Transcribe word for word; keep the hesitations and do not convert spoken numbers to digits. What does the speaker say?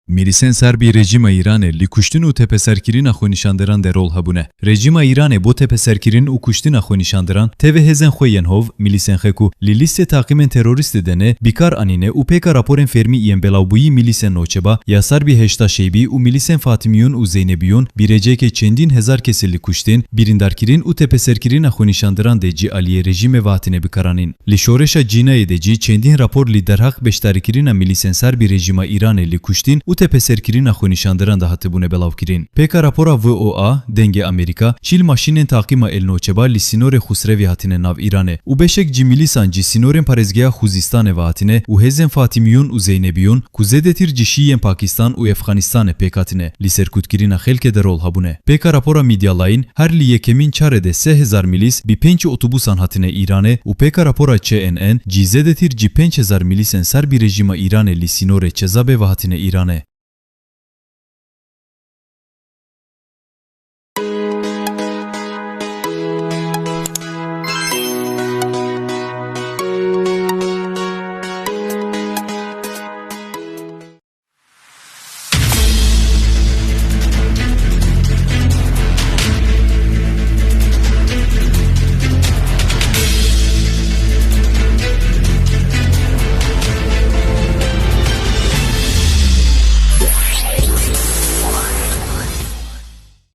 Milîsên ser bi rejîma Îranê li kuştin û tepeserkirina xwenîşanderan de rol hebûne. Rejîma Îranê bo tepeserkirin û kuştina xwenîşanderan tevî hêzên xwe yên hov, milîsên xwe ku li lîstê taqîmên terorîstê de ne, bi kar anîne û pêka raporên fermî yên belawbûyî milîsên Noçeba ya ser bi Heşda Şeybî û milîsên Fatimiyûn û Zeynebiyûn bi rêcekê çendîn hezar kesî li kuştin, birîndarkirin û tepeserkirina xwenîşanderan de cî aliyê rejîmê ve hatine bikaranîn. Li şoreşa Cînayê de cî çendîn rapor li derheq beşdarîkirina milîsên ser bi rejîma Îranê li kuştin û tepeserkirina xwenîşanderan de hatibûne belavkirin. Pêka rapora V O A, Dengê Amerîka, çil maşînên taqîma El Noçeba li sînorê Xusrevî hatine nav Îranê û beşek cî milîsan cî sînorên parêzgeha Xuzîstanê ve hatine û hêzên Fatimiyûn û Zeynebiyûn ku zêdetir cî şî yên Pakistan û Efxanistanê pêk hatine, li serkutkirina xelkê de rol hebûne. Pêka rapora Media Line, her li yekemîn çarê de sê hezar milîs bi pênc otobusan hatine Îranê û pêka rapora C N N, cî zêdetir cî pênc hezar milîsên ser bi rejîma Îranê li sînorê Çezabê ve hatine Îranê.